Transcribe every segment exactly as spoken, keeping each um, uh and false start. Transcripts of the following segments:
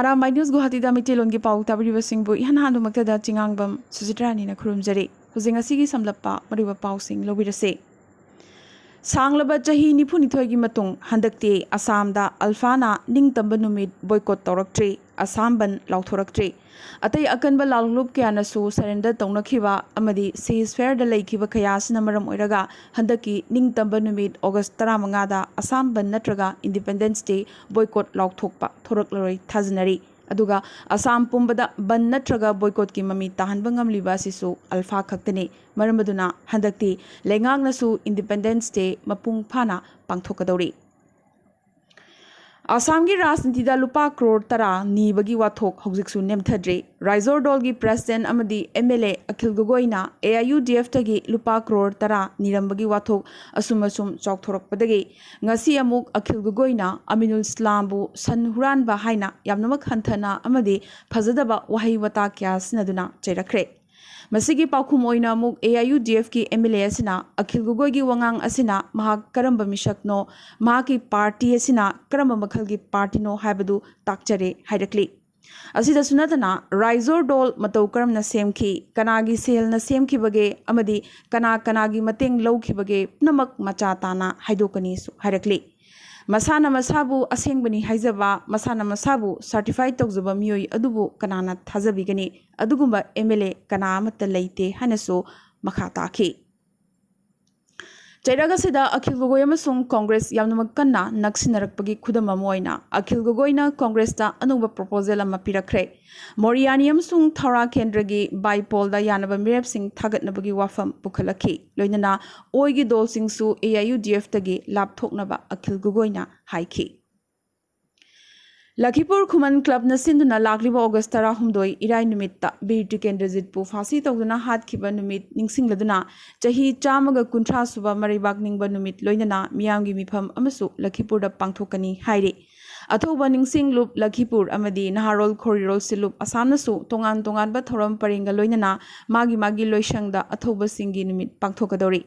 Arambai news ꯒꯨꯋꯥꯍꯥꯇꯤꯗ ꯃꯩꯇꯩꯂꯣꯟꯒꯤ ꯄꯥꯎ ꯇꯥꯕꯤꯔꯤꯕꯁꯤꯡꯕꯨ ꯏꯍꯥꯟ ꯍꯥꯟꯕꯃꯛꯇꯗ ꯆꯤꯉꯥꯡꯕꯝ ꯁꯨꯖꯤꯇ꯭ꯔꯥꯅꯤꯅ ꯈꯨꯔꯨꯝꯖꯔꯤ꯫ ꯍꯧꯖꯤꯛ ꯉꯁꯤꯒꯤ ꯁꯝꯂꯞꯄ ꯃꯔꯨꯑꯣꯏꯕ ꯄꯥꯎꯁꯤꯡ ꯂꯧꯕꯤꯔꯁꯤ꯫ ꯁꯥꯡꯂꯕ ꯆꯍꯤ ꯅꯤꯐꯨꯅꯤꯊꯣꯏꯒꯤ ꯃꯇꯨꯡ ꯍꯟꯗꯛꯇꯤ ꯑꯁꯥꯝꯗ ꯑꯜꯐꯥꯅ ꯅꯤꯡꯇꯝꯕ ꯅꯨꯃꯤꯠ ꯕꯣꯏꯀꯣꯠ ꯇꯧꯔꯛꯇ꯭ꯔꯤ, ꯑꯁꯥꯝ ꯕꯟ ꯂꯥꯎꯊꯣꯔꯛꯇ꯭ꯔꯤ꯫ ꯑꯇꯩ ꯑꯀꯟꯕ ꯂꯥꯜꯂꯣꯡꯂꯨꯞ ꯀꯌꯥꯅꯁꯨ ꯁꯔꯦꯟꯗꯔ ꯇꯧꯅꯈꯤꯕ ꯑꯃꯗꯤ ꯁꯤꯖꯐꯥꯌꯔꯗ ꯂꯩꯈꯤꯕ ꯀꯌꯥ ꯑꯁꯤꯅ ꯃꯔꯝ ꯑꯣꯏꯔꯒ ꯍꯟꯗꯛꯀꯤ ꯅꯤꯡꯇꯝꯕ ꯅꯨꯃꯤꯠ ꯑꯣꯒꯁ ꯇꯔꯥꯃꯉꯥꯗ ꯑꯁꯥꯝ ꯕꯟ ꯅꯠꯇ꯭ꯔꯒ ꯏꯟꯗꯤꯄꯦꯟꯗꯦꯟꯁ ꯗꯦ ꯕꯣꯏꯀꯣꯠ ꯂꯥꯎꯊꯣꯛꯄ ꯊꯣꯔꯛꯂꯔꯣꯏ ꯊꯥꯖꯅꯔꯤ꯫ ꯑꯗꯨꯒ ꯑꯁꯥꯝ ꯄꯨꯝꯕꯗ ꯕꯟ ꯅꯠꯇ꯭ꯔꯒ ꯕꯣꯏꯀꯣꯠꯀꯤ ꯃꯃꯤ ꯇꯥꯍꯟꯕ ꯉꯝꯂꯤꯕ ꯑꯁꯤꯁꯨ ꯑꯜꯐꯥ ꯈꯛꯇꯅꯤ꯫ ꯃꯔꯝ ꯑꯗꯨꯅ ꯍꯟꯗꯛꯇꯤ ꯂꯩꯉꯥꯛꯅꯁꯨ ꯏꯟꯗꯤꯄꯦꯟꯗꯦꯟꯁ ꯗꯦ ꯃꯄꯨꯡ ꯐꯥꯅ ꯄꯥꯡꯊꯣꯛꯀꯗꯧꯔꯤ꯫ ꯑꯁꯥꯝꯒꯤ ꯔꯥꯖꯅꯤꯇꯤꯗ ꯂꯨꯄꯥ ꯀ꯭ꯔꯣꯔ ꯇꯔꯥ ꯅꯤꯕꯒꯤ ꯋꯥꯊꯣꯛ ꯍꯧꯖꯤꯛꯁꯨ ꯅꯦꯝꯊꯗ꯭ꯔꯤ꯫ ꯔꯥꯏꯖꯣꯔ ꯗꯣꯜꯒꯤ ꯄ꯭ꯔꯦꯁꯤꯗꯦꯟꯠ ꯑꯃꯗꯤ ꯑꯦꯝ ꯑꯦꯜ ꯑꯦ ꯑꯈꯤꯜ ꯒꯣꯒꯣꯏꯅ ꯑꯦ ꯑꯥꯏ ꯌꯨ ꯗꯤ ꯑꯦꯐꯇꯒꯤ ꯂꯨꯄꯥ ꯀ꯭ꯔꯣꯔ ꯇꯔꯥ ꯅꯤꯔꯝꯕꯒꯤ ꯋꯥꯊꯣꯛ ꯑꯁꯨꯝ ꯑꯁꯨꯝ ꯆꯥꯎꯊꯣꯔꯛꯄꯗꯒꯤ ꯉꯁꯤ ꯑꯃꯨꯛ ꯑꯈꯤꯜ ꯒꯣꯒꯣꯏꯅ ꯑꯃꯤꯅꯨꯜ ꯏꯁꯂꯥꯝꯕꯨ ꯁꯟ ꯍꯨꯔꯥꯟꯕ ꯍꯥꯏꯅ ꯌꯥꯝꯅꯃꯛ ꯍꯟꯊꯅ ꯑꯃꯗꯤ ꯐꯖꯗꯕ ꯋꯥꯍꯩ ꯋꯥꯇꯥ ꯀꯌꯥ ꯁꯤꯖꯤꯟꯅꯗꯨꯅ ꯆꯩꯔꯛꯈ꯭ꯔꯦ꯫ ꯃꯁꯤꯒꯤ ꯄꯥꯎꯈꯨꯝ ꯑꯣꯏꯅ ꯑꯃꯨꯛ ꯑꯦ ꯑꯥꯏ ꯌꯨ ꯗꯤ ꯑꯦꯐꯀꯤ ꯑꯦꯝ ꯑꯦꯜ ꯑꯦ ꯑꯁꯤꯅ ꯑꯈꯤꯜ ꯒꯣꯒꯣꯏꯒꯤ ꯋꯥꯉꯥꯡ ꯑꯁꯤꯅ ꯃꯍꯥꯛ ꯀꯔꯝꯕ ꯃꯤꯁꯛꯅꯣ, ꯃꯍꯥꯛꯀꯤ ꯄꯥꯔꯇꯤ ꯑꯁꯤꯅ ꯀꯔꯝꯕ ꯃꯈꯜꯒꯤ ꯄꯥꯔꯇꯤꯅꯣ ꯍꯥꯏꯕꯗꯨ ꯇꯥꯛꯆꯔꯦ ꯍꯥꯏꯔꯛꯂꯤ꯫ ꯑꯁꯤꯗꯁꯨ ꯅꯠꯇꯅ ꯔꯥꯏꯖꯣꯔ ꯗꯣꯜ ꯃꯇꯧ ꯀꯔꯝꯅ ꯁꯦꯝꯈꯤ, ꯀꯅꯥꯒꯤ ꯁꯦꯜꯅ ꯁꯦꯝꯈꯤꯕꯒꯦ ꯑꯃꯗꯤ ꯀꯅꯥ ꯀꯅꯥꯒꯤ ꯃꯇꯦꯡ ꯂꯧꯈꯤꯕꯒꯦ ꯄꯨꯝꯅꯃꯛ ꯃꯆꯥ ꯇꯥꯅ ꯍꯥꯏꯗꯣꯛꯀꯅꯤꯁꯨ ꯍꯥꯏꯔꯛꯂꯤ꯫ ꯃꯁꯥꯅ ꯃꯁꯥꯕꯨ ꯑꯁꯦꯡꯕꯅꯤ ꯍꯥꯏꯖꯕ, ꯃꯁꯥꯅ ꯃꯁꯥꯕꯨ ꯁꯔꯇꯤꯐꯥꯏ ꯇꯧꯖꯕ ꯃꯤꯑꯣꯏ ꯑꯗꯨꯕꯨ ꯀꯅꯥꯅ ꯊꯥꯖꯕꯤꯒꯅꯤ? ꯑꯗꯨꯒꯨꯝꯕ ꯑꯦꯝ ꯑꯦꯜ ꯑꯦ ꯀꯅꯥ ꯑꯃꯠꯇ ꯂꯩꯇꯦ ꯍꯥꯏꯅꯁꯨ ꯃꯈꯥ ꯇꯥꯈꯤ꯫ ꯆꯩꯔꯛ ꯑꯁꯤꯗ ꯑꯈꯤꯜ ꯒꯣꯒꯣꯏ ꯑꯃꯁꯨꯡ ꯀꯣꯡꯒ꯭ꯔꯦꯁ ꯌꯥꯝꯅꯃꯛ ꯀꯟꯅ ꯅꯛꯁꯤꯟꯅꯔꯛꯄꯒꯤ ꯈꯨꯗꯝ ꯑꯃ ꯑꯣꯏꯅ ꯑꯈꯤꯜ ꯒꯣꯒꯣꯏꯅ ꯀꯣꯡꯒ꯭ꯔꯦꯁꯇ ꯑꯅꯧꯕ ꯄ꯭ꯔꯣꯄꯣꯖꯦꯜ ꯑꯃ ꯄꯤꯔꯛꯈ꯭ꯔꯦ꯫ ꯃꯣꯔꯤꯌꯥꯅꯤ ꯑꯃꯁꯨꯡ ꯊꯧꯔꯥ ꯀꯦꯟꯗ꯭ꯔꯒꯤ ꯕꯥꯏꯄꯣꯜꯗ ꯌꯥꯅꯕ ꯃꯤꯔꯦꯞꯁꯤꯡ ꯊꯥꯒꯠꯅꯕꯒꯤ ꯋꯥꯐꯝ ꯄꯨꯈꯠꯂꯛꯈꯤ꯫ ꯂꯣꯏꯅꯅ ꯑꯣꯏꯒꯤ ꯗꯣꯜꯁꯤꯡꯁꯨ ꯑꯦ ꯑꯥꯏ ꯌꯨ ꯗꯤ ꯑꯦꯐꯇꯒꯤ ꯂꯥꯞꯊꯣꯛꯅꯕ ꯑꯈꯤꯜ ꯒꯣꯒꯣꯏꯅ ꯍꯥꯏꯈꯤ꯫ ꯂꯈꯤꯄꯨꯔ ꯈꯨꯃꯟ ꯀ꯭ꯂꯕꯅ ꯁꯤꯟꯗꯨꯅ ꯂꯥꯛꯂꯤꯕ ꯑꯣꯒꯁ ꯇꯔꯥꯍꯨꯝꯗꯣꯏ ꯏꯔꯥꯏ ꯅꯨꯃꯤꯠꯇ ꯕꯤꯔ ꯇꯤꯀꯦꯟꯗ꯭ꯔꯖꯤꯠꯄꯨ ꯐꯥꯁꯤ ꯇꯧꯗꯨꯅ ꯍꯥꯠꯈꯤꯕ ꯅꯨꯃꯤꯠ ꯅꯤꯡꯁꯤꯡꯂꯗꯨꯅ ꯆꯍꯤ ꯆꯥꯝꯃꯒ ꯀꯨꯟꯊ꯭ꯔꯥ ꯁꯨꯕ ꯃꯔꯩꯕꯥꯛ ꯅꯤꯡꯕ ꯅꯨꯃꯤꯠ ꯂꯣꯏꯅꯅ ꯃꯤꯌꯥꯝꯒꯤ ꯃꯤꯐꯝ ꯑꯃꯁꯨ ꯂꯈꯤꯄꯨꯔꯗ ꯄꯥꯡꯊꯣꯛꯀꯅꯤ ꯍꯥꯏꯔꯤ꯫ ꯑꯊꯧꯕ ꯅꯤꯡꯁꯤꯡꯂꯨꯞ ꯂꯈꯤꯄꯨꯔ ꯑꯃꯗꯤ ꯅꯍꯥꯔꯣꯜ ꯈꯣꯔꯤꯔꯣꯜ ꯁꯤꯜꯂꯨꯞ ꯑꯁꯥꯝꯅꯁꯨ ꯇꯣꯉꯥꯟ ꯇꯣꯉꯥꯟꯕ ꯊꯧꯔꯝ ꯄꯔꯦꯡꯒ ꯂꯣꯏꯅꯅ ꯃꯥꯒꯤ ꯃꯥꯒꯤ ꯂꯣꯏꯁꯪꯗ ꯑꯊꯧꯕꯁꯤꯡꯒꯤ ꯅꯨꯃꯤꯠ ꯄꯥꯡꯊꯣꯛꯀꯗꯧꯔꯤ꯫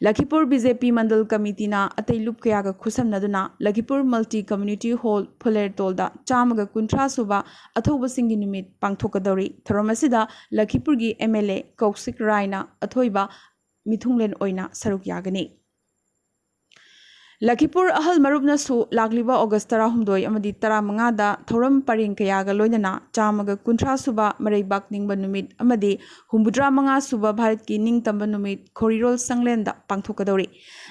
ꯂꯈꯤꯄꯨꯔ ꯕꯤ ꯖꯦ ꯄꯤ ꯃꯟꯗꯜ ꯀꯃꯤꯇꯤꯅ ꯑꯇꯩ ꯂꯨꯞ ꯀꯌꯥꯒ ꯈꯨꯠꯁꯝꯅꯗꯨꯅ ꯂꯈꯤꯄꯨꯔ ꯃꯜꯇꯤ ꯀꯝꯌꯨꯅꯤꯇꯤ ꯍꯣꯜ ꯐꯨꯂꯦꯔꯇꯣꯜꯗ ꯆꯥꯝꯃꯒ ꯀꯨꯟꯊ꯭ꯔꯥ ꯁꯨꯕ ꯑꯊꯧꯕꯁꯤꯡꯒꯤ ꯅꯨꯃꯤꯠ ꯄꯥꯡꯊꯣꯛꯀꯗꯧꯔꯤ꯫ ꯊꯧꯔꯝ ꯑꯁꯤꯗ ꯂꯈꯤꯄꯨꯔꯒꯤ ꯑꯦꯝ ꯑꯦꯜ ꯑꯦ ꯀꯧꯁꯤꯛ ꯔꯥꯏꯅ ꯑꯊꯣꯏꯕ ꯃꯤꯊꯨꯡꯂꯦꯟ ꯑꯣꯏꯅ ꯁꯔꯨꯛ ꯌꯥꯒꯅꯤ꯫ ꯂꯈꯤꯄꯨꯔ ꯑꯍꯜ ꯃꯔꯨꯞꯅꯁꯨ ꯂꯥꯛꯂꯤꯕ ꯑꯣꯒꯁ ꯇꯔꯥꯍꯨꯝꯗꯣꯏ ꯑꯃꯗꯤ ꯇꯔꯥꯃꯉꯥꯗ ꯊꯧꯔꯝ ꯄꯔꯦꯡ ꯀꯌꯥꯒ ꯂꯣꯏꯅꯅ ꯆꯥꯝꯃꯒ ꯀꯨꯟꯊ꯭ꯔꯥ ꯁꯨꯕ ꯃꯔꯩꯕꯥꯛ ꯅꯤꯡꯕ ꯅꯨꯃꯤꯠ ꯑꯃꯗꯤ ꯍꯨꯝꯐꯨꯇꯔꯥ ꯃꯉꯥ ꯁꯨꯕ ꯚꯥꯔꯠꯀꯤ ꯅꯤꯡꯇꯝꯕ ꯅꯨꯃꯤꯠ ꯈꯣꯔꯤꯔꯣꯜ ꯁꯪꯂꯦꯟꯗ ꯄꯥꯡꯊꯣꯛꯀꯗꯧꯔꯤ꯫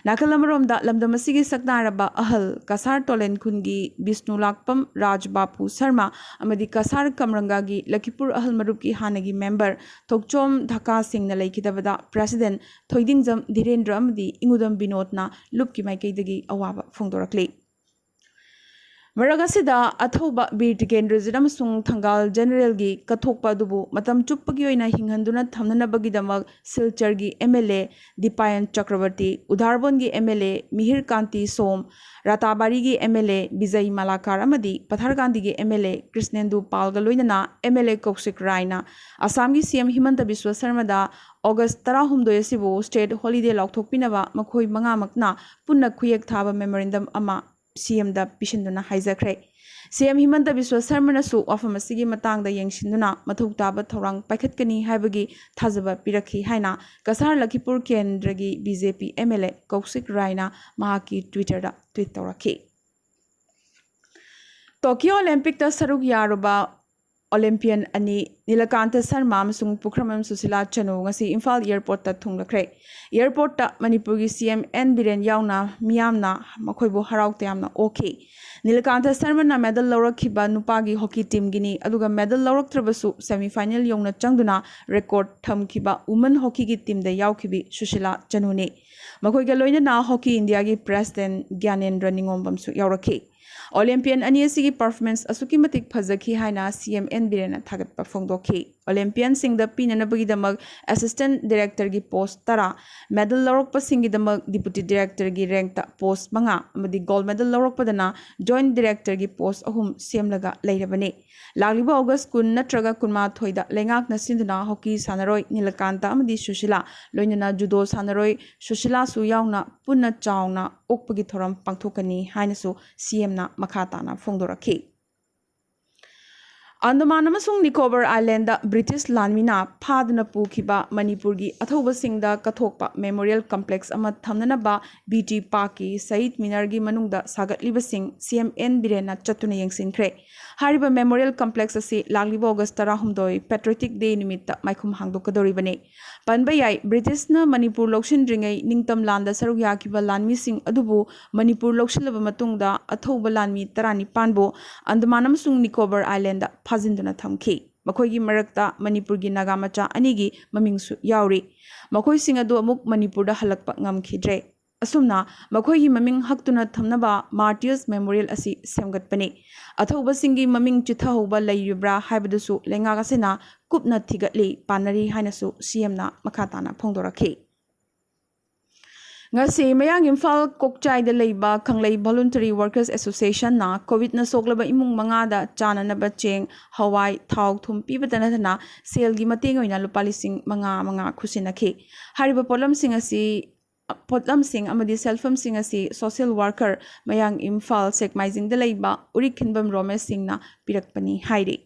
ꯅꯥꯀꯜ ꯑꯃꯔꯣꯝꯗ, ꯂꯝꯗꯝ ꯑꯁꯤꯒꯤ ꯁꯛꯅꯥꯏꯔꯕ ꯑꯍꯜ ꯀꯁꯥꯔ ꯇꯣꯂꯦꯟ ꯈꯨꯟꯒꯤ ꯕꯤꯁꯅꯨ ꯂꯥꯛꯄꯝ ꯔꯥꯖ ꯕꯥꯄꯨ ꯁꯔꯃ ꯑꯃꯗꯤ ꯀꯁꯥꯔ ꯀꯝꯔꯪꯒꯥꯒꯤ ꯂꯈꯤꯄꯨꯔ ꯑꯍꯜ ꯃꯔꯨꯞꯀꯤ ꯍꯥꯟꯅꯒꯤ ꯃꯦꯝꯕꯔ ꯊꯣꯛꯆꯣꯝ ꯙꯀꯥ ꯁꯤꯡꯅ ꯂꯩꯈꯤꯗꯕꯗ ꯄ꯭ꯔꯦꯁꯤꯗꯦꯟ ꯊꯣꯏꯗꯤꯡꯖꯝ ꯙꯤꯔꯦꯟꯗ꯭ꯔ ꯑꯃꯗꯤ ꯏꯉꯨꯗꯝ ꯕꯤꯅꯣꯗꯅ ꯂꯨꯞꯀꯤ ꯃꯥꯏꯀꯩꯗꯒꯤ ꯑꯋꯥꯕ ꯐꯣꯡꯗꯣꯔꯛꯂꯤ꯫ ꯃꯔꯛ ꯑꯁꯤꯗ, ꯑꯊꯧꯕ ꯕꯤꯔ ꯇꯤꯀꯦꯟꯗ꯭ꯔꯖꯤꯠ ꯑꯃꯁꯨꯡ ꯊꯪꯒꯥꯜ ꯖꯦꯅꯔꯦꯜꯒꯤ ꯀꯠꯊꯣꯛꯄ ꯑꯗꯨꯕꯨ ꯃꯇꯝ ꯆꯨꯞꯄꯒꯤ ꯑꯣꯏꯅ ꯍꯤꯡꯍꯟꯗꯨꯅ ꯊꯝꯅꯅꯕꯒꯤꯗꯃꯛ ꯁꯤꯜꯆꯔꯒꯤ M L A Dipayan Chakraborty, ꯎꯙꯥꯔꯕꯣꯟꯒꯤ M L A Mihir Kanti Shome, ꯔꯥꯇꯥꯕꯥꯔꯤꯒꯤ ꯑꯦꯝ ꯑꯦꯜ ꯑꯦ ꯕꯤꯖꯩ ꯃꯥꯂꯥꯀꯥꯔ ꯑꯃꯗꯤ ꯄꯊꯥꯔꯀꯥꯟꯗꯤꯒꯤ ꯑꯦꯝ ꯑꯦꯜ ꯑꯦ ꯀ꯭ꯔꯤꯁꯅꯦꯟꯗꯨ ꯄꯥꯜꯒ ꯂꯣꯏꯅꯅ ꯑꯦꯝ ꯑꯦꯜ ꯑꯦ ꯀꯧꯁꯤꯛ ꯔꯥꯏꯅ ꯑꯁꯥꯝꯒꯤ ꯁꯤ ꯑꯦꯝ ꯍꯤꯃꯟꯇ ꯕꯤꯁ꯭ꯋ ꯁꯔꯃꯗ ꯑꯣꯒꯁ ꯇꯔꯥꯍꯨꯝꯗꯣꯏ ꯑꯁꯤꯕꯨ ꯁ꯭ꯇꯦꯠ ꯍꯣꯂꯤꯗꯦ ꯂꯥꯎꯊꯣꯛꯄꯤꯅꯕ ꯃꯈꯣꯏ ꯃꯉꯥꯃꯛꯅ ꯄꯨꯟꯅ ꯈꯨꯌꯦꯛ ꯊꯥꯕ ꯃꯦꯃꯣꯔꯦꯟꯗꯝ ꯑꯃ ꯁꯤ ꯑꯦꯝꯗ ꯄꯤꯁꯤꯟꯗꯨꯅ ꯍꯥꯏꯖꯈ꯭ꯔꯦ꯫ ꯁꯤ ꯑꯦꯝ ꯍꯤꯃꯟꯇ ꯕꯤꯁ꯭ꯋ ꯁꯔꯃꯅꯁꯨ ꯋꯥꯐꯝ ꯑꯁꯤꯒꯤ ꯃꯇꯥꯡꯗ ꯌꯦꯡꯁꯤꯟꯗꯨꯅ ꯃꯊꯧ ꯇꯥꯕ ꯊꯧꯔꯥꯡ ꯄꯥꯏꯈꯠꯀꯅꯤ ꯍꯥꯏꯕꯒꯤ ꯊꯥꯖꯕ ꯄꯤꯔꯛꯈꯤ ꯍꯥꯏꯅ ꯀꯁꯥꯔ ꯂꯈꯤꯄꯨꯔ ꯀꯦꯟꯗ꯭ꯔꯒꯤ B J P M L A Kaushik ꯔꯥꯏꯅ ꯃꯍꯥꯛꯀꯤ ꯇ꯭ꯋꯤꯇꯔꯗ ꯇ꯭ꯋꯤꯠ ꯇꯧꯔꯛꯈꯤ꯫ ꯇꯣꯀꯤꯌꯣ ꯑꯣꯂꯦꯝꯄꯤꯛꯇ ꯁꯔꯨꯛ ꯌꯥꯔꯨꯕ ꯑꯣꯂꯦꯝꯄꯤꯌꯟ ꯑꯅꯤ ꯅꯤꯂꯀꯥꯟꯇ ꯁꯔꯃ ꯑꯃꯁꯨꯡ ꯄꯨꯈ꯭ꯔꯝꯕꯝ ꯁꯨꯁꯤꯂꯥ ꯆꯅꯨ ꯉꯁꯤ ꯏꯝꯐꯥꯜ ꯑꯦꯌꯔꯄꯣꯔꯠꯇ ꯊꯨꯡꯂꯈ꯭ꯔꯦ꯫ ꯑꯦꯌꯔꯄꯣꯔꯠꯇ ꯃꯅꯤꯄꯨꯔꯒꯤ ꯁꯤ ꯑꯦꯝ ꯑꯦꯟ ꯕꯤꯔꯦꯟ ꯌꯥꯎꯅ ꯃꯤꯌꯥꯝꯅ ꯃꯈꯣꯏꯕꯨ ꯍꯔꯥꯎ ꯇꯌꯥꯝꯅ ꯑꯣꯛꯈꯤ꯫ ꯅꯤꯂꯀꯥꯟꯇ ꯁꯔꯃꯅ ꯃꯦꯗꯜ ꯂꯧꯔꯛꯈꯤꯕ ꯅꯨꯄꯥꯒꯤ ꯍꯣꯀꯤ ꯇꯤꯝꯒꯤꯅꯤ, ꯑꯗꯨꯒ ꯃꯦꯗꯜ ꯂꯧꯔꯛꯇ꯭ꯔꯕꯁꯨ ꯁꯦꯃꯤꯐꯥꯏꯅꯦꯜ ꯌꯧꯅ ꯆꯪꯗꯨꯅ ꯔꯦꯀꯣꯔꯗ ꯊꯝꯈꯤꯕ ꯋꯨꯃꯟ ꯍꯣꯀꯤꯒꯤ ꯇꯤꯝꯗ ꯌꯥꯎꯈꯤꯕꯤ ꯁꯨꯁꯤꯂꯥ ꯆꯅꯨꯅꯤ꯫ ꯃꯈꯣꯏꯒ ꯂꯣꯏꯅꯅ ꯍꯣꯀꯤ ꯏꯟꯗꯤꯌꯥꯒꯤ ꯄ꯭ꯔꯦꯁꯤꯗꯦꯟ ꯒ꯭ꯌꯥꯅꯦꯟꯗ꯭ꯔ ꯅꯤꯉꯣꯝꯕꯝꯁꯨ ꯌꯥꯎꯔꯛꯈꯤ꯫ ꯑꯣꯂꯦꯝꯄꯤꯌꯟ ꯑꯅꯤ ꯑꯁꯤꯒꯤ ꯄꯔꯐꯣꯔꯃꯦꯟꯁ ꯑꯁꯨꯛꯀꯤ ꯃꯇꯤꯛ ꯐꯖꯈꯤ ꯍꯥꯏꯅ ꯁꯤ ꯑꯦꯝ ꯑꯦꯟ ꯕꯤꯔꯦꯟꯅ ꯊꯥꯒꯠꯄ ꯐꯣꯡꯗꯣꯛꯈꯤ꯫ ꯑꯣꯂꯦꯝꯄꯤꯌꯟꯁꯤꯡꯗ ꯄꯤꯅꯅꯕꯒꯤꯗꯃꯛ ꯑꯦꯁꯤꯁꯇꯦꯟ ꯗꯤꯔꯦꯛꯇꯔꯒꯤ ꯄꯣꯁ ꯇꯔꯥ, ꯃꯦꯗꯜ ꯂꯧꯔꯛꯄꯁꯤꯡꯒꯤꯗꯃꯛ ꯗꯤꯄꯨꯇꯤ ꯗꯤꯔꯦꯛꯇꯔꯒꯤ ꯔꯦꯡꯛꯇ ꯄꯣꯁ ꯃꯉꯥ ꯑꯃꯗꯤ ꯒꯣꯜ ꯃꯦꯗꯜ ꯂꯧꯔꯛꯄꯗꯅ ꯖꯣꯏꯟꯠ ꯗꯤꯔꯦꯛꯇꯔꯒꯤ ꯄꯣꯁ ꯑꯍꯨꯝ ꯁꯦꯝꯂꯒ ꯂꯩꯔꯕꯅꯤ꯫ ꯂꯥꯛꯂꯤꯕ ꯑꯣꯒꯁ ꯀꯨꯟ ꯅꯠꯇ꯭ꯔꯒ ꯀꯨꯟꯃꯥꯊꯣꯏꯗ ꯂꯩꯉꯥꯛꯅ ꯁꯤꯟꯗꯨꯅ ꯍꯣꯀꯤ ꯁꯥꯟꯅꯔꯣꯏ ꯅꯤꯂꯀꯥꯟꯇ ꯑꯃꯗꯤ ꯁꯨꯁꯤꯂꯥ, ꯂꯣꯏꯅꯅ ꯖꯨꯗꯣ ꯁꯥꯟꯅꯔꯣꯏ ꯁꯨꯁꯤꯂꯥꯁꯨ ꯌꯥꯎꯅ ꯄꯨꯟꯅ ꯆꯥꯎꯅ ꯑꯣꯛꯄꯒꯤ ꯊꯧꯔꯝ ꯄꯥꯡꯊꯣꯛꯀꯅꯤ ꯍꯥꯏꯅꯁꯨ ꯁꯤ ꯑꯦꯝꯅ ꯃꯈꯥ ꯇꯥꯅ ꯐꯣꯡꯗꯣꯔꯛꯈꯤ꯫ ꯑꯟꯗꯃꯥꯟ ꯑꯃꯁꯨꯡ ꯅꯤꯀꯣꯕꯔ ꯑꯥꯏꯂꯦꯟꯗ ꯕ꯭ꯔꯤꯇꯤꯁ ꯂꯥꯟꯃꯤꯅ ꯐꯥꯗꯨꯅ ꯄꯨꯈꯤꯕ ꯃꯅꯤꯄꯨꯔꯒꯤ ꯑꯊꯧꯕꯁꯤꯡꯗ ꯀꯠꯊꯣꯛꯄ ꯃꯦꯃꯣꯔꯤꯌꯦꯜ ꯀꯝꯄ꯭ꯂꯦꯛꯁ ꯑꯃ ꯊꯝꯅꯅꯕ ꯕꯤ ꯇꯤ ꯄꯥꯛꯀꯤ ꯁꯍꯤꯗ ꯃꯤꯅꯔꯒꯤ ꯃꯅꯨꯡꯗ ꯁꯥꯒꯠꯂꯤꯕꯁꯤꯡ ꯁꯤ ꯑꯦꯝ ꯑꯦꯟ ꯕꯤꯔꯦꯟꯅ ꯆꯠꯇꯨꯅ ꯌꯦꯡꯁꯤꯟꯈ꯭ꯔꯦ꯫ ꯍꯥꯏꯔꯤꯕ ꯃꯦꯃꯣꯔꯤꯌꯦꯜ ꯀꯝꯄ꯭ꯂꯦꯛꯁ ꯑꯁꯤ ꯂꯥꯛꯂꯤꯕ ꯑꯣꯒꯁ ꯇꯔꯥꯍꯨꯝꯗꯣꯏ Patriotic Day ꯅꯨꯃꯤꯠꯇ ꯃꯥꯏꯈꯨꯝ ꯍꯥꯡꯗꯣꯛꯀꯗꯧꯔꯤꯕꯅꯤ꯫ ꯄꯟꯕ ꯌꯥꯏ, ꯕ꯭ꯔꯤꯇꯤꯁꯅ ꯃꯅꯤꯄꯨꯔ ꯂꯧꯁꯤꯟꯗ꯭ꯔꯤꯉꯩ ꯅꯤꯡꯇꯝ ꯂꯥꯟꯗ ꯁꯔꯨꯛ ꯌꯥꯈꯤꯕ ꯂꯥꯟꯃꯤꯁꯤꯡ ꯑꯗꯨꯕꯨ ꯃꯅꯤꯄꯨꯔ ꯂꯧꯁꯤꯜꯂꯕ ꯃꯇꯨꯡꯗ ꯑꯊꯧꯕ ꯂꯥꯟꯃꯤ ꯇꯔꯥꯅꯤꯄꯥꯟꯕꯨ ꯑꯟꯗꯃꯥꯟ ꯑꯃꯁꯨꯡ ꯅꯤꯀꯣꯕꯔ ꯑꯥꯏꯂꯦꯟꯗ ꯐꯥꯖꯤꯟꯗꯨꯅ ꯊꯝꯈꯤ꯫ ꯃꯈꯣꯏꯒꯤ ꯃꯔꯛꯇ ꯃꯅꯤꯄꯨꯔꯒꯤ ꯅꯥꯒꯥ ꯃꯆꯥ ꯑꯅꯤꯒꯤ ꯃꯃꯤꯡꯁꯨ ꯌꯥꯎꯔꯤ꯫ ꯃꯈꯣꯏꯁꯤꯡ ꯑꯗꯨ ꯑꯃꯨꯛ ꯃꯅꯤꯄꯨꯔꯗ ꯍꯜꯂꯛꯄ ꯉꯝꯈꯤꯗ꯭ꯔꯦ꯫ ꯑꯁꯨꯝꯅ ꯃꯈꯣꯏꯒꯤ ꯃꯃꯤꯡ ꯍꯛꯇꯨꯅ ꯊꯝꯅꯕ Martyrs Memorial ꯑꯁꯤ ꯁꯦꯝꯒꯠꯄꯅꯤ꯫ ꯑꯊꯧꯕꯁꯤꯡꯒꯤ ꯃꯃꯤꯡ ꯆꯤꯊꯍꯧꯕ ꯂꯩꯔꯤꯕ꯭ꯔꯥ ꯍꯥꯏꯕꯗꯨꯁꯨ ꯂꯩꯉꯥꯛ ꯑꯁꯤꯅ ꯀꯨꯞꯅ ꯊꯤꯒꯠꯂꯤ, ꯄꯥꯟꯅꯔꯤ ꯍꯥꯏꯅꯁꯨ ꯁꯤ ꯑꯦꯝꯅ ꯃꯈꯥ ꯇꯥꯅ ꯐꯣꯡꯗꯣꯔꯛꯈꯤ꯫ ꯉꯁꯤ ꯃꯌꯥꯡ ꯏꯝꯐꯥꯜ ꯀꯣꯛꯆꯥꯏꯗ ꯂꯩꯕ ꯀꯪꯂꯩ Voluntary Workers Associationꯅ ꯀꯣꯚꯤꯗꯅ ꯁꯣꯛꯂꯕ ꯏꯃꯨꯡ ꯃꯉꯥꯗ ꯆꯥꯅꯅꯕ ꯆꯦꯡ, ꯍꯋꯥꯏ, ꯊꯥꯎ, ꯊꯨꯝ ꯄꯤꯕꯇ ꯅꯠꯇꯅ ꯁꯦꯜꯒꯤ ꯃꯇꯦꯡ ꯑꯣꯏꯅ ꯂꯨꯄꯥ ꯂꯤꯁꯤꯡ ꯃꯉꯥ ꯃꯉꯥ ꯈꯨꯠꯁꯤꯟꯅꯈꯤ꯫ ꯍꯥꯏꯔꯤꯕ ꯄꯣꯠꯂꯝꯁꯤꯡ ꯑꯁꯤ ꯄꯣꯠꯂꯝꯁꯤꯡ ꯑꯃꯗꯤ ꯁꯦꯜꯐꯝꯁꯤꯡ ꯑꯁꯤ social worker ꯃꯌꯥꯡ ꯏꯝꯐꯥꯜ ꯁꯦꯛꯃꯥꯏꯖꯤꯡꯗ ꯂꯩꯕ ꯎꯔꯤꯛꯈꯤꯟꯕꯝ ꯔꯣꯃꯦꯁ ꯁꯤꯡꯅ ꯄꯤꯔꯛꯄꯅꯤ ꯍꯥꯏꯔꯤ꯫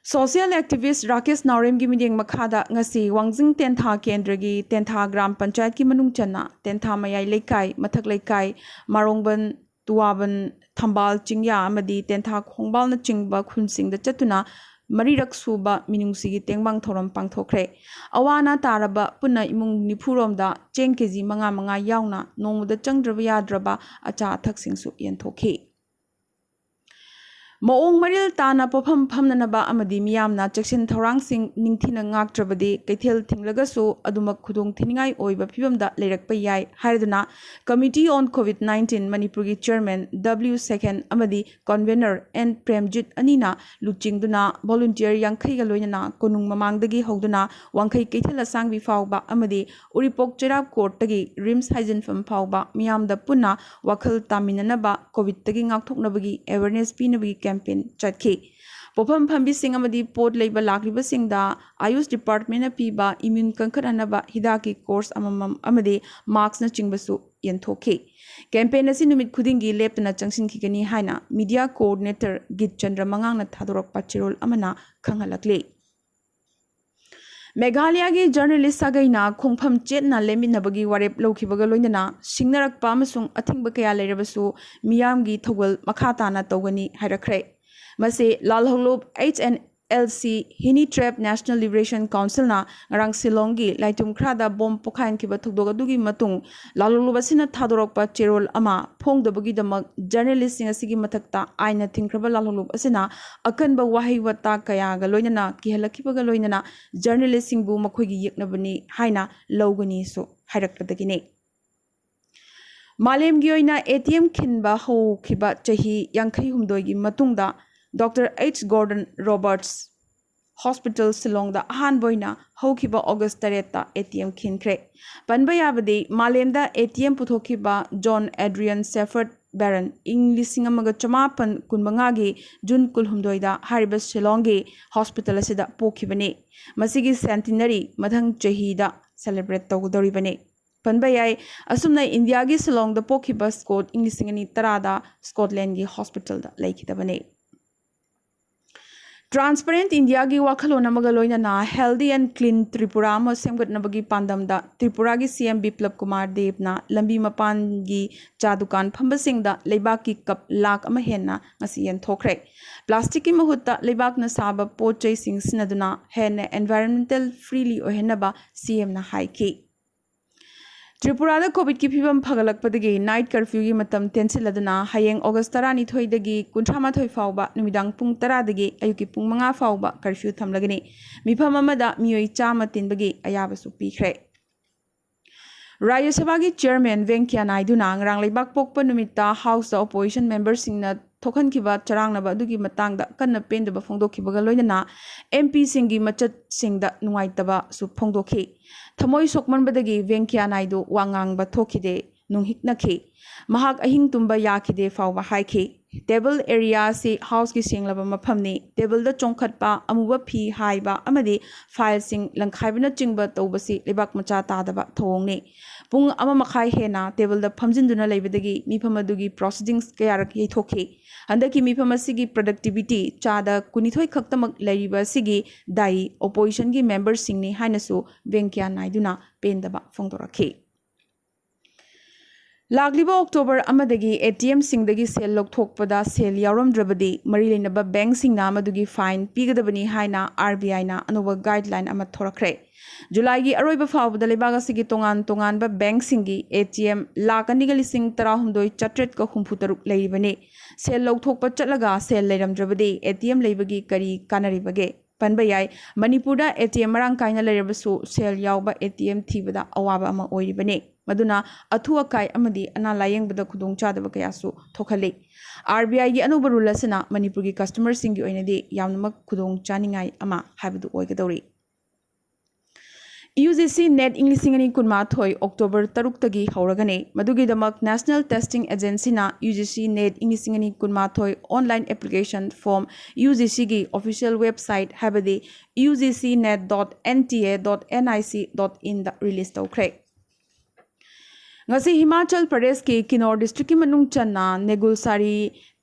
Social activist ꯔꯥꯀꯦꯁ ꯅꯥꯎꯔꯦꯝꯒꯤ ꯃꯤꯠꯌꯦꯡ ꯃꯈꯥꯗ ꯉꯁꯤ ꯋꯥꯡꯖꯤꯡ ꯇꯦꯟꯊꯥ ꯀꯦꯟꯗ꯭ꯔꯒꯤ ꯇꯦꯟꯊꯥ ꯒ꯭ꯔꯥꯝ ꯄꯟꯆꯥꯌꯠꯀꯤ ꯃꯅꯨꯡ ꯆꯟꯅ ꯇꯦꯟꯊꯥ ꯃꯌꯥꯏ ꯂꯩꯀꯥꯏ, ꯃꯊꯛ ꯂꯩꯀꯥꯏ, ꯃꯥꯔꯣꯡꯕꯟ, ꯇꯨꯋꯥꯕꯟ, ꯊꯝꯕꯥꯜ ꯆꯤꯡꯌꯥ ꯑꯃꯗꯤ ꯇꯦꯟꯊꯥ ꯈꯣꯡꯕꯥꯜꯅꯆꯤꯡꯕ ꯈꯨꯟꯁꯤꯡꯗ ꯆꯠꯇꯨꯅ ꯃꯔꯤꯔꯛ ꯁꯨꯕ ꯃꯤꯅꯨꯡꯁꯤꯒꯤ ꯇꯦꯡꯕꯥꯡ ꯊꯧꯔꯝ ꯄꯥꯡꯊꯣꯛꯈ꯭ꯔꯦ꯫ ꯑꯋꯥ ꯑꯅꯥ ꯇꯥꯔꯕ ꯄꯨꯟꯅ ꯏꯃꯨꯡ ꯅꯤꯐꯨ ꯔꯣꯝꯗ ꯆꯦꯡ ꯀꯦ ꯖꯤ ꯃꯉꯥ ꯃꯉꯥ ꯌꯥꯎꯅ ꯅꯣꯡꯃꯗ ꯆꯪꯗ꯭ꯔꯕ ꯌꯥꯗ꯭ꯔꯕ ꯑꯆꯥ ꯑꯊꯛꯁꯤꯡꯁꯨ ꯌꯦꯟꯊꯣꯛꯈꯤ꯫ ꯃꯑꯣꯡ ꯃꯔꯤꯜ ꯇꯥꯅ ꯄꯣꯠꯐꯝ ꯐꯝꯅꯅꯕ ꯑꯃꯗꯤ ꯃꯤꯌꯥꯝꯅ ꯆꯦꯛꯁꯤꯟ ꯊꯧꯔꯥꯡꯁꯤꯡ ꯅꯤꯡꯊꯤꯅ ꯉꯥꯛꯇ꯭ꯔꯕꯗꯤ ꯀꯩꯊꯦꯜ ꯊꯤꯡꯂꯒꯁꯨ ꯑꯗꯨꯃꯛ ꯈꯨꯗꯣꯡ ꯊꯤꯅꯤꯡꯉꯥꯏ ꯑꯣꯏꯕ ꯐꯤꯕꯝꯗ ꯂꯩꯔꯛꯄ ꯌꯥꯏ ꯍꯥꯏꯔꯗꯨꯅ Committee on COVID nineteen ꯃꯅꯤꯄꯨꯔꯒꯤ chairman W ꯁꯦꯈꯦꯟ ꯑꯃꯗꯤ convener N ꯄ꯭ꯔꯦꯝꯖꯤꯠ ꯑꯅꯤꯅ ꯂꯨꯆꯤꯡꯗꯨꯅ volunteer ꯌꯥꯡꯈꯩꯒ ꯂꯣꯏꯅꯅ ꯀꯣꯅꯨꯡ ꯃꯃꯥꯡꯗꯒꯤ ꯍꯧꯗꯨꯅ ꯋꯥꯡꯈꯩ ꯀꯩꯊꯦꯜ ꯑꯁꯥꯡꯕꯤ ꯐꯥꯎꯕ ꯑꯃꯗꯤ ꯎꯔꯤꯄꯣꯛ ꯆꯩꯔꯥꯞ courtꯇꯒꯤ RIMS ꯍꯥꯏꯖꯤꯟꯐꯝ ꯐꯥꯎꯕ ꯃꯤꯌꯥꯝꯗ ꯄꯨꯟꯅ ꯋꯥꯈꯜ ꯇꯥꯃꯤꯟꯅꯅꯕ COVIDꯇꯒꯤ ꯉꯥꯛꯊꯣꯛꯅꯕꯒꯤ awareness ꯄꯤꯅꯕꯒꯤ campaign ꯆꯠꯈꯤ꯫ ꯄꯣꯠꯐꯝ ꯐꯝꯕꯤꯁꯤꯡ ꯑꯃꯗꯤ ꯄꯣꯠ ꯂꯩꯕ ꯂꯥꯛꯂꯤꯕꯁꯤꯡꯗ AYUSH departmentꯅ ꯄꯤꯕ immune ꯀꯟꯈꯠꯍꯟꯅꯕ ꯍꯤꯗꯥꯛꯀꯤ course ꯑꯃꯃꯝ ꯑꯃꯗꯤ maskꯅꯆꯤꯡꯕꯁꯨ ꯌꯦꯟꯊꯣꯛꯈꯤ꯫ Campaign ꯑꯁꯤ ꯅꯨꯃꯤꯠ ꯈꯨꯗꯤꯡꯒꯤ ꯂꯦꯞꯇꯅ ꯆꯪꯁꯤꯟꯈꯤꯒꯅꯤ ꯍꯥꯏꯅ media coordinator ꯒꯤꯠ ꯆꯟꯗ꯭ꯔ ꯃꯉꯥꯡꯅ ꯊꯥꯗꯣꯔꯛꯄ ꯆꯦꯔꯣꯜ ꯑꯃꯅ ꯈꯪꯍꯜꯂꯛꯂꯤ꯫ ꯃꯦꯘꯥꯂꯌꯒꯤ journalist ꯁꯥꯒꯩꯅ ꯈꯣꯡꯐꯝ ꯆꯦꯠꯅ ꯂꯦꯞꯃꯤꯟꯅꯕꯒꯤ ꯋꯥꯔꯦꯞ ꯂꯧꯈꯤꯕꯒ ꯂꯣꯏꯅꯅ ꯁꯤꯡꯅꯔꯛꯄ ꯑꯃꯁꯨꯡ ꯑꯊꯤꯡꯕ ꯀꯌꯥ ꯂꯩꯔꯕꯁꯨ ꯃꯤꯌꯥꯝꯒꯤ ꯊꯧꯒꯜ ꯃꯈꯥ ꯇꯥꯅ ꯇꯧꯒꯅꯤ ꯍꯥꯏꯔꯛꯈ꯭ꯔꯦ꯫ ꯃꯁꯤ ꯂꯥꯜꯍꯧꯂꯨꯞ H N L C Hini Tribe National Liberation Councilꯅ ꯉꯔꯥꯡ ꯁꯤꯂꯣꯡꯒꯤ ꯂꯥꯏꯇꯨꯝꯈ꯭ꯔꯥꯗ bomb ꯄꯣꯈꯥꯏꯍꯟꯈꯤꯕ ꯊꯧꯗꯣꯛ ꯑꯗꯨꯒꯤ ꯃꯇꯨꯡ ꯂꯥꯜꯍꯧꯂꯨꯞ ꯑꯁꯤꯅ ꯊꯥꯗꯣꯔꯛꯄ ꯆꯦꯔꯣꯜ ꯑꯃ ꯐꯣꯡꯗꯕꯒꯤꯗꯃꯛ journalistꯁꯤꯡ ꯑꯁꯤꯒꯤ ꯃꯊꯛꯇ ꯑꯥꯏꯟꯅ ꯊꯤꯡꯈ꯭ꯔꯕ ꯂꯥꯜꯍꯧꯂꯨꯞ ꯑꯁꯤꯅ ꯑꯀꯟꯕ ꯋꯥꯍꯩ ꯋꯥꯇꯥ ꯀꯌꯥꯒ ꯂꯣꯏꯅꯅ ꯀꯤꯍꯜꯂꯛꯈꯤꯕꯒ ꯂꯣꯏꯅꯅ journalistꯁꯤꯡꯕꯨ ꯃꯈꯣꯏꯒꯤ ꯌꯦꯛꯅꯕꯅꯤ ꯍꯥꯏꯅ ꯂꯧꯒꯅꯤꯁꯨ ꯍꯥꯏꯔꯛꯄꯗꯒꯤꯅꯤ꯫ ꯃꯥꯂꯦꯝꯒꯤ ꯑꯣꯏꯅ ATM ꯈꯤꯟꯕ ꯍꯧꯈꯤꯕ ꯆꯍꯤ ꯌꯥꯡꯈꯩ ꯍꯨꯝꯗꯣꯏꯒꯤ ꯃꯇꯨꯡꯗ Doctor H Gordon Roberts Hospital ꯁꯤꯂꯣꯡꯗ ꯑꯍꯥꯟꯕ ꯑꯣꯏꯅ ꯍꯧꯈꯤꯕ August ꯇꯔꯦꯠꯇ ATM ꯈꯤꯟꯈ꯭ꯔꯦ꯫ ꯄꯟꯕ ꯌꯥꯕꯗꯤ ꯃꯥꯂꯦꯝꯗ ATM ꯄꯨꯊꯣꯛꯈꯤꯕ John Adrian Shepherd Barron ꯏꯪ ꯂꯤꯁꯤꯡ ꯑꯃꯒ ꯆꯃꯥꯄꯟ ꯀꯨꯟꯃꯉꯥꯒꯤ June ꯀꯨꯟꯍꯨꯝꯗꯣꯏꯗ ꯍꯥꯏꯔꯤꯕ ꯁꯤꯂꯣꯡꯒꯤ hospital ꯑꯁꯤꯗ ꯄꯣꯛꯈꯤꯕꯅꯤ꯫ ꯃꯁꯤꯒꯤ centenary ꯃꯊꯪ ꯆꯍꯤꯗ celebrate ꯇꯧꯒꯗꯧꯔꯤꯕꯅꯤ꯫ ꯄꯟꯕ ꯌꯥꯏ꯫ ꯑꯁꯨꯝꯅ ꯏꯟꯗꯤꯌꯥꯒꯤ ꯁꯤꯂꯣꯡꯗ ꯄꯣꯛꯈꯤꯕ Scott ꯏꯪ ꯂꯤꯁꯤꯡ ꯑꯅꯤ ꯇꯔꯥꯗ Scotlandꯒꯤ hospitalꯗ ꯂꯩꯈꯤꯗꯕꯅꯤ꯫ Transparent Indiaꯒꯤ ꯋꯥꯈꯜꯂꯣꯟ ꯑꯃꯒ ꯂꯣꯏꯅꯅ healthy and clean Tripura ꯑꯃ ꯁꯦꯝꯒꯠꯅꯕꯒꯤ ꯄꯥꯟꯗꯝꯗ ꯇ꯭ꯔꯤꯄꯨꯔꯥꯒꯤ CM ꯕꯤꯄ꯭ꯂꯕ ꯀꯨꯃꯥꯔ ꯗꯦꯕꯅ ꯂꯝꯕꯤ ꯃꯄꯥꯟꯒꯤ ꯆꯥ ꯗꯨꯀꯥꯟ ꯐꯝꯕꯁꯤꯡꯗ ꯂꯩꯕꯥꯛꯀꯤ cup ꯂꯥꯈ ꯑꯃ ꯍꯦꯟꯅ ꯉꯁꯤ ꯌꯦꯟꯊꯣꯛꯈ꯭ꯔꯦ꯫ Plasticꯀꯤ ꯃꯍꯨꯠꯇ ꯂꯩꯕꯥꯛꯅ ꯁꯥꯕ ꯄꯣꯠ ꯆꯩꯁꯤꯡ ꯁꯤꯖꯤꯟꯅꯗꯨꯅ ꯍꯦꯟꯅ environmental friendly ꯑꯣꯏꯍꯟꯅꯕ CMꯅ ꯍꯥꯏꯈꯤ꯫ ꯇ꯭ꯔꯤꯄꯨꯔꯥꯗ ꯀꯣꯚꯤꯗꯀꯤ ꯐꯤꯕꯝ ꯐꯒꯠꯂꯛꯄꯗꯒꯤ ꯅꯥꯏꯠ ꯀꯔꯐ꯭ꯌꯨꯒꯤ ꯃꯇꯝ ꯇꯦꯟꯁꯤꯜꯂꯗꯨꯅ ꯍꯌꯦꯡ ꯑꯣꯒꯁ ꯇꯔꯥꯅꯤꯊꯣꯏꯗꯒꯤ ꯀꯨꯟꯊ꯭ꯔꯥꯃꯥꯊꯣꯏ ꯐꯥꯎꯕ ꯅꯨꯃꯤꯗꯥꯡ ꯄꯨꯡ ꯇꯔꯥꯗꯒꯤ ꯑꯌꯨꯛꯀꯤ ꯄꯨꯡ ꯃꯉꯥ ꯐꯥꯎꯕ ꯀꯔꯐ꯭ꯌꯨ ꯊꯝꯂꯒꯅꯤ꯫ ꯃꯤꯐꯝ ꯑꯃꯗ ꯃꯤꯑꯣꯏ ꯆꯥꯝꯃ ꯇꯤꯟꯕꯒꯤ ꯑꯌꯥꯕꯁꯨ ꯄꯤꯈ꯭ꯔꯦ꯫ ꯔꯥꯖ꯭ꯌ ꯁꯚꯥꯒꯤ ꯆꯤꯌꯔꯃꯦꯟ ꯚꯦꯡꯀꯌꯥ ꯅꯥꯏꯗꯨꯅ ꯉꯔꯥꯡ ꯂꯩꯕꯥꯛ ꯄꯣꯛꯄ ꯅꯨꯃꯤꯠꯇ ꯍꯥꯎꯁꯇ ꯑꯣꯄꯣꯖꯤꯁꯟ ꯃꯦꯝꯕꯔꯁꯤꯡꯅ ꯊꯣꯛꯍꯟꯈꯤꯕ ꯆꯔꯥꯡꯅꯕ ꯑꯗꯨꯒꯤ ꯃꯇꯥꯡꯗ ꯀꯟꯅ ꯄꯦꯟꯗꯕ ꯐꯣꯡꯗꯣꯛꯈꯤꯕꯒ ꯂꯣꯏꯅꯅ ꯑꯦꯝ ꯄꯤꯁꯤꯡꯒꯤ ꯃꯆꯠꯁꯤꯡꯗ ꯅꯨꯡꯉꯥꯏꯇꯕꯁꯨ ꯐꯣꯡꯗꯣꯛꯈꯤ꯫ ꯊꯃꯣꯏ ꯁꯣꯛꯃꯟꯕꯗꯒꯤ ꯚꯦꯡꯀꯌꯥ ꯅꯥꯏꯗꯨ ꯋꯥ ꯉꯥꯡꯕ ꯊꯣꯛꯈꯤꯗꯦ, ꯅꯨꯡꯍꯤꯛꯅꯈꯤ꯫ ꯃꯍꯥꯛ ꯑꯍꯤꯡ ꯇꯨꯝꯕ ꯌꯥꯈꯤꯗꯦ ꯐꯥꯎꯕ ꯍꯥꯏꯈꯤ꯫ ꯇꯦꯕꯜ ꯑꯦꯔꯤꯌꯥ ꯑꯁꯤ ꯍꯥꯎꯁꯀꯤ ꯁꯦꯡꯂꯕ ꯃꯐꯝꯅꯤ꯫ ꯇꯦꯕꯜꯗ ꯆꯣꯡꯈꯠꯄ, ꯑꯃꯨꯕ ꯐꯤ ꯍꯥꯏꯕ ꯑꯃꯗꯤ ꯐꯥꯏꯜꯁꯤꯡ ꯂꯪꯈꯥꯏꯕꯅꯆꯤꯡꯕ ꯇꯧꯕꯁꯤ ꯂꯩꯕꯥꯛ ꯃꯆꯥ ꯇꯥꯗꯕ ꯊꯧꯑꯣꯡꯅꯤ꯫ ꯄꯨꯡ ꯑꯃ ꯃꯈꯥꯏ ꯍꯦꯟꯅ ꯇꯦꯕꯜꯗ ꯐꯝꯖꯤꯟꯗꯨꯅ ꯂꯩꯕꯗꯒꯤ ꯃꯤꯐꯝ ꯑꯗꯨꯒꯤ ꯄ꯭ꯔꯣꯁꯤꯗꯤꯡꯁ ꯀꯌꯥꯔꯛ ꯌꯩꯊꯣꯛꯈꯤ꯫ ꯍꯟꯗꯛꯀꯤ ꯃꯤꯐꯝ ꯑꯁꯤꯒꯤ ꯄ꯭ꯔꯗꯛꯇꯤꯚꯤꯇꯤ ꯆꯥꯗ ꯀꯨꯟꯅꯤꯊꯣꯏ ꯈꯛꯇꯃꯛ ꯂꯩꯔꯤꯕ ꯑꯁꯤꯒꯤ ꯗꯥꯏ ꯑꯣꯄꯣꯖꯤꯁꯟꯒꯤ ꯃꯦꯝꯕꯔꯁꯤꯡꯅꯤ ꯍꯥꯏꯅꯁꯨ ꯚꯦꯡꯀꯌꯥ ꯅꯥꯏꯗꯨꯅ ꯄꯦꯟꯗꯕ ꯐꯣꯡꯗꯣꯔꯛꯈꯤ꯫ ꯂꯥꯛꯂꯤꯕ ꯑꯣꯛꯇꯣꯕꯔ ꯑꯃꯗꯒꯤ ꯑꯦ ꯇꯤ ꯑꯦꯝꯁꯤꯡꯗꯒꯤ ꯁꯦꯜ ꯂꯧꯊꯣꯛꯄꯗ ꯁꯦꯜ ꯌꯥꯎꯔꯝꯗ꯭ꯔꯕꯗꯤ ꯃꯔꯤ ꯂꯩꯅꯕ ꯕꯦꯡꯁꯤꯡꯅ ꯃꯗꯨꯒꯤ ꯐꯥꯏꯟ ꯄꯤꯒꯗꯕꯅꯤ ꯍꯥꯏꯅ ꯑꯥꯔ ꯕꯤ ꯑꯥꯏꯅ ꯑꯅꯧꯕ ꯒꯥꯏꯗꯂꯥꯏꯟ ꯑꯃ ꯊꯣꯔꯛꯈ꯭ꯔꯦ꯫ ꯖꯨꯂꯥꯏꯒꯤ ꯑꯔꯣꯏꯕ ꯐꯥꯎꯕꯗ ꯂꯩꯕꯥꯛ ꯑꯁꯤꯒꯤ ꯇꯣꯉꯥꯟ ꯇꯣꯉꯥꯟꯕ ꯕꯦꯡꯁꯤꯡꯒꯤ ꯑꯦ ꯇꯤ ꯑꯦꯝ ꯂꯥꯈ ꯑꯅꯤꯒ ꯂꯤꯁꯤꯡ ꯇꯔꯥꯍꯨꯝꯗꯣꯏ ꯆꯥꯇ꯭ꯔꯦꯠꯀ ꯍꯨꯝꯐꯨ ꯇꯔꯨꯛ ꯂꯩꯔꯤꯕꯅꯤ꯫ ꯁꯦꯜ ꯂꯧꯊꯣꯛꯄ ꯆꯠꯂꯒ ꯁꯦꯜ ꯂꯩꯔꯝꯗ꯭ꯔꯕꯗꯤ ꯑꯦ ꯇꯤ ꯑꯦꯝ ꯂꯩꯕꯒꯤ ꯀꯔꯤ ꯀꯥꯟꯅꯔꯤꯕꯒꯦ? ꯄꯟꯕ ꯌꯥꯏ, ꯃꯅꯤꯄꯨꯔꯗ ꯑꯦ ꯇꯤ ꯑꯦꯝ ꯃꯔꯥꯡ ꯀꯥꯏꯅ ꯂꯩꯔꯕꯁꯨ ꯁꯦꯜ ꯌꯥꯎꯕ ꯑꯦ ꯇꯤ ꯑꯦꯝ ꯊꯤꯕꯗ ꯑꯋꯥꯕ ꯑꯃ ꯑꯣꯏꯔꯤꯕꯅꯤ꯫ ꯃꯗꯨꯅ ꯑꯊꯨ ꯑꯀꯥꯏ ꯑꯃꯗꯤ ꯑꯅꯥ ꯂꯥꯌꯦꯡꯕꯗ ꯈꯨꯗꯣꯡꯆꯥꯗꯕ ꯀꯌꯥꯁꯨ ꯊꯣꯛꯍꯜꯂꯤ꯫ ꯑꯥꯔ ꯕꯤ ꯑꯥꯏꯒꯤ ꯑꯅꯧꯕ ꯔꯨꯜ ꯑꯁꯤꯅ ꯃꯅꯤꯄꯨꯔꯒꯤ ꯀꯁꯇꯃꯔꯁꯤꯡꯒꯤ ꯑꯣꯏꯅꯗꯤ ꯌꯥꯝꯅꯃꯛ ꯈꯨꯗꯣꯡ ꯆꯥꯅꯤꯡꯉꯥꯏ ꯑꯃ ꯍꯥꯏꯕꯗꯨ ꯑꯣꯏꯒꯗꯧꯔꯤ꯫ ꯌꯨ ꯖꯤ ꯁꯤ ꯅꯦꯠ ꯏꯪ ꯂꯤꯁꯤꯡ ꯑꯅꯤ ꯀꯨꯟꯃꯥꯊꯣꯏ ꯑꯣꯛꯇꯣꯕꯔ ꯇꯔꯨꯛꯇꯒꯤ ꯍꯧꯔꯒꯅꯤ꯫ ꯃꯗꯨꯒꯤꯗꯃꯛ ꯅꯦꯁꯅꯦꯜ ꯇꯦꯁꯇꯤꯡ ꯑꯦꯖꯦꯟꯁꯤꯅ ꯌꯨ ꯖꯤ ꯁꯤ ꯅꯦꯠ ꯏꯪ ꯂꯤꯁꯤꯡ ꯑꯅꯤ ꯀꯨꯟꯃꯥꯊꯣꯏ online application form U G ꯁꯤꯒꯤ ꯑꯣꯐꯤꯁꯤꯌꯦꯜ ꯋꯦꯕꯁꯥꯏꯠ ꯍꯥꯏꯕꯗꯤ U G C NET dot N T A dot N I C dot ꯏꯟꯗ release ꯇꯧꯈ꯭ꯔꯦ꯫ ꯉꯁꯤ ꯍꯤꯃꯥꯆꯜ ꯄ꯭ꯔꯗꯦꯁꯀꯤ ꯀꯤꯅꯣꯔ ꯗꯤꯁꯇ꯭ꯔꯤꯛꯀꯤ ꯃꯅꯨꯡ ꯆꯟꯅ ꯅꯦꯒꯨꯜꯁꯥꯔꯤ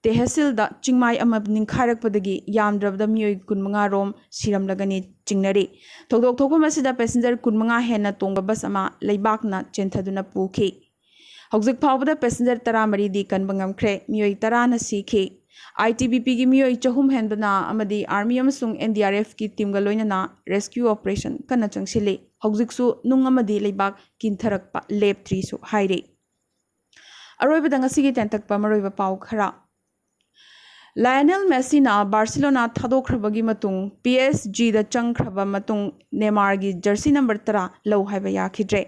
ꯇꯦꯍꯁꯤꯜꯗ ꯆꯤꯡꯃꯥꯏ ꯑꯃ ꯅꯤꯡꯈꯥꯏꯔꯛꯄꯗꯒꯤ ꯌꯥꯝꯗ꯭ꯔꯕꯗ ꯃꯤꯑꯣꯏ ꯀꯨꯟꯃꯉꯥ ꯔꯣꯝ ꯁꯤꯔꯝꯂꯒꯅꯤ ꯆꯤꯡꯅꯔꯤ꯫ ꯊꯧꯗꯣꯛ ꯊꯣꯛꯐꯝ ꯑꯁꯤꯗ ꯄꯦꯁꯦꯟꯖꯔ ꯀꯨꯟꯃꯉꯥ ꯍꯦꯟꯅ ꯇꯣꯡꯕ ꯕꯁ ꯑꯃ ꯂꯩꯕꯥꯛꯅ ꯆꯦꯟꯊꯗꯨꯅ ꯄꯨꯈꯤ꯫ ꯍꯧꯖꯤꯛ ꯐꯥꯎꯕꯗ ꯄꯦꯁꯦꯟꯖꯔ ꯇꯔꯥꯃꯔꯤꯗꯤ ꯀꯟꯕ ꯉꯝꯈ꯭ꯔꯦ, ꯃꯤꯑꯣꯏ ꯇꯔꯥꯅ ꯁꯤꯈꯤ꯫ ITBPꯒꯤ ꯃꯤꯑꯣꯏ ꯆꯍꯨꯝ ꯍꯦꯟꯕꯅ ꯑꯃꯗꯤ Army ꯑꯃꯁꯨꯡ NDRFꯀꯤ teamꯒ ꯂꯣꯏꯅꯅ rescue operation ꯀꯟꯅ ꯆꯪꯁꯤꯜꯂꯤ꯫ ꯍꯧꯖꯤꯛꯁꯨ ꯅꯨꯡ ꯑꯃꯗꯤ ꯂꯩꯕꯥꯛ ꯀꯤꯟꯊꯔꯛꯄ ꯂꯦꯞꯇ꯭ꯔꯤꯁꯨ ꯍꯥꯏꯔꯤ꯫ ꯑꯔꯣꯏꯕꯗ ꯉꯁꯤꯒꯤ ꯇꯦꯟꯇꯛꯄ ꯃꯔꯨꯑꯣꯏꯕ ꯄꯥꯎ ꯈꯔ꯫ Lionel Messiꯅ Barcelona ꯊꯥꯗꯣꯛꯈ꯭ꯔꯕꯒꯤ ꯃꯇꯨꯡ PSGꯗ ꯆꯪꯈ꯭ꯔꯕ ꯃꯇꯨꯡ Neymarꯒꯤ jersey number ꯇꯔꯥ ꯂꯧ ꯍꯥꯏꯕ ꯌꯥꯈꯤꯗ꯭ꯔꯦ꯫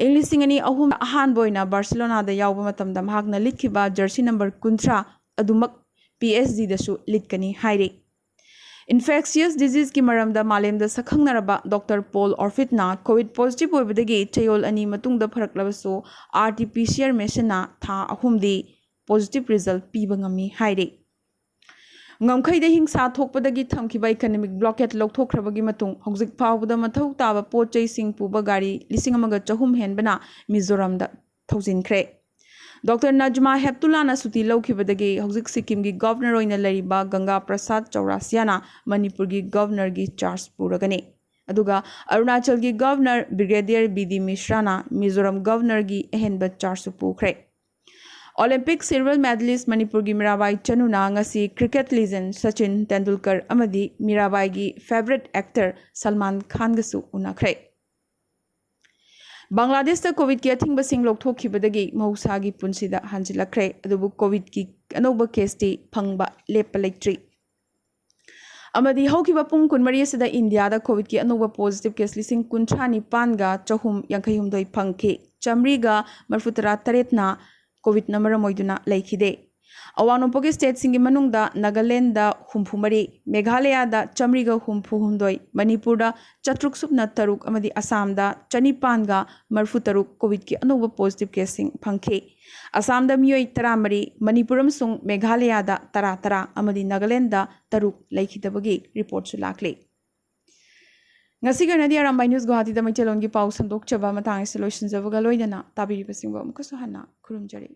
ꯏꯪ ꯂꯤꯁꯤꯡ ꯑꯅꯤ ꯑꯍꯨꯝ ꯑꯍꯥꯟꯕ ꯑꯣꯏꯅ Barcelonaꯗ ꯌꯥꯎꯕ ꯃꯇꯝꯗ ꯃꯍꯥꯛꯅ ꯂꯤꯠꯈꯤꯕ jersey number ꯀꯨꯟꯊ꯭ꯔꯥ ꯑꯗꯨꯃꯛ PSGꯗꯁꯨ ꯂꯤꯠꯀꯅꯤ ꯍꯥꯏꯔꯤ꯫ Infectious diseaseꯀꯤ ꯃꯔꯝꯗ ꯃꯥꯂꯦꯝꯗ ꯁꯛꯈꯪꯅꯔꯕ Doctor Paul Offitꯅ COVID positive ꯑꯣꯏꯕꯗꯒꯤ ꯆꯌꯣꯜ ꯑꯅꯤ ꯃꯇꯨꯡꯗ ꯐꯔꯛꯂꯕꯁꯨ RT-PCR machineꯅ ꯊꯥ ꯑꯍꯨꯝꯗꯤ positive result ꯄꯤꯕ ꯉꯝꯃꯤ ꯍꯥꯏꯔꯤ꯫ ꯉꯝꯈꯩꯗ ꯍꯤꯡꯁꯥ ꯊꯣꯛꯄꯗꯒꯤ ꯊꯝꯈꯤꯕ economic blockade ꯂꯧꯊꯣꯛꯈ꯭ꯔꯕꯒꯤ ꯃꯇꯨꯡ ꯍꯧꯖꯤꯛ ꯐꯥꯎꯕꯗ ꯃꯊꯧ ꯇꯥꯕ ꯄꯣꯠ ꯆꯩꯁꯤꯡ ꯄꯨꯕ ꯒꯥꯔꯤ ꯂꯤꯁꯤꯡ ꯑꯃꯒ ꯆꯍꯨꯝ ꯍꯦꯟꯕꯅ ꯃꯤꯖꯣꯔꯥꯝꯗ ꯊꯧꯖꯤꯟꯈ꯭ꯔꯦ꯫ Doctor Najma Heptullahꯅ ꯁꯨꯇꯤ ꯂꯧꯈꯤꯕꯗꯒꯤ ꯍꯧꯖꯤꯛ ꯁꯤꯛꯀꯤꯝꯒꯤ governor ꯑꯣꯏꯅ ꯂꯩꯔꯤꯕ ꯒꯪꯒꯥ ꯄ꯭ꯔꯁꯥꯗ ꯆꯧꯔꯥꯁꯤꯌꯥꯅ ꯃꯅꯤꯄꯨꯔꯒꯤ governorꯒꯤ charge ꯄꯨꯔꯒꯅꯤ꯫ ꯑꯗꯨꯒ ꯑꯔꯨꯅꯥꯆꯜꯒꯤ governor Brigadier B D Mishraꯅ Mizoram governorꯒꯤ ꯑꯍꯦꯟꯕ chargeꯁꯨ ꯄꯨꯈ꯭ꯔꯦ꯫ Olympic silver medalist ꯃꯅꯤꯄꯨꯔꯒꯤ ꯃꯤꯔꯥꯕꯥꯏ ꯆꯅꯨꯅ ꯉꯁꯤ cricket legend ꯁꯆꯤꯟ ꯇꯦꯟꯗꯨꯜꯀꯔ ꯑꯃꯗꯤ ꯃꯤꯔꯥꯕꯥꯏꯒꯤ favourite actor ꯁꯜꯃꯥꯟ ꯈꯥꯟꯒꯁꯨ ꯎꯅꯈ꯭ꯔꯦ꯫ ꯕꯪꯒ꯭ꯂꯥꯗꯦꯁꯇ COVIDꯀꯤ ꯑꯊꯤꯡꯕꯁꯤꯡ ꯂꯧꯊꯣꯛꯈꯤꯕꯗꯒꯤ ꯃꯍꯧꯁꯥꯒꯤ ꯄꯨꯟꯁꯤꯗ ꯍꯟꯖꯤꯜꯂꯛꯈ꯭ꯔꯦ, ꯑꯗꯨꯕꯨ COVIDꯀꯤ ꯑꯅꯧꯕ caseꯇꯤ ꯐꯪꯕ ꯂꯦꯞꯄ ꯂꯩꯇ꯭ꯔꯤ꯫ ꯑꯃꯗꯤ ꯍꯧꯈꯤꯕ ꯄꯨꯡ ꯀꯨꯟꯃꯔꯤ ꯑꯁꯤꯗ ꯏꯟꯗꯤꯌꯥꯗ COVIDꯀꯤ ꯑꯅꯧꯕ positive case ꯂꯤꯁꯤꯡ ꯀꯨꯟꯊ꯭ꯔꯥ ꯅꯤꯄꯥꯟꯒ ꯆꯍꯨꯝ ꯌꯥꯡꯈꯩ ꯍꯨꯝꯗꯣꯏ ꯐꯪꯈꯤ, ꯆꯥꯃꯔꯤꯒ ꯃꯔꯤꯐꯨꯇꯔꯥ ꯇꯔꯦꯠꯅ COVIDꯅ ꯃꯔꯝ ꯑꯣꯏꯗꯨꯅ ꯂꯩꯈꯤꯗꯦ꯫ ꯑꯋꯥꯡ ꯅꯣꯡꯄꯣꯛꯀꯤ stateꯁꯤꯡꯒꯤ ꯃꯅꯨꯡꯗ ꯅꯥꯒꯥꯂꯦꯟꯗ ꯍꯨꯝꯐꯨ ꯃꯔꯤ, ꯃꯦꯘꯥꯂꯌꯥꯗ ꯆꯥꯃꯔꯤꯒ ꯍꯨꯝꯐꯨ ꯍꯨꯝꯗꯣꯏ, ꯃꯅꯤꯄꯨꯔꯗ ꯆꯥꯇ꯭ꯔꯨꯛ ꯁꯨꯞꯅ ꯇꯔꯨꯛ ꯑꯃꯗꯤ ꯑꯁꯥꯝꯗ ꯆꯅꯤꯄꯥꯟꯒ ꯃꯔꯤꯐꯨ ꯇꯔꯨꯛ COVIDꯀꯤ ꯑꯅꯧꯕ positive caseꯁꯤꯡ ꯐꯪꯈꯤ꯫ ꯑꯁꯥꯝꯗ ꯃꯤꯑꯣꯏ ꯇꯔꯥꯃꯔꯤ, ꯃꯅꯤꯄꯨꯔ ꯑꯃꯁꯨꯡ ꯃꯦꯘꯥꯂꯌꯥꯗ ꯇꯔꯥ ꯇꯔꯥ ꯑꯃꯗꯤ ꯅꯥꯒꯥꯂꯦꯟꯗ ꯇꯔꯨꯛ ꯂꯩꯈꯤꯗꯕꯒꯤ reportꯁꯨ ꯂꯥꯛꯂꯤ꯫ ꯉꯁꯤꯒꯤ ꯑꯣꯏꯅꯗꯤ ꯑꯔꯥꯝꯕꯥꯏ News ꯒꯨꯋꯥꯍꯥꯇꯤꯗ ꯃꯩꯇꯩꯂꯣꯟꯒꯤ ꯄꯥꯎ ꯁꯟꯗꯣꯛꯆꯕ ꯃꯇꯥꯡ ꯑꯁꯤ ꯂꯣꯏꯁꯤꯟꯖꯕꯒ ꯂꯣꯏꯅꯅ ꯇꯥꯕꯤꯔꯤꯕꯁꯤꯡꯕꯨ ꯑꯃꯨꯛꯀꯁꯨ ꯍꯟꯅ ꯈꯨꯔꯨꯝꯖꯔꯤ꯫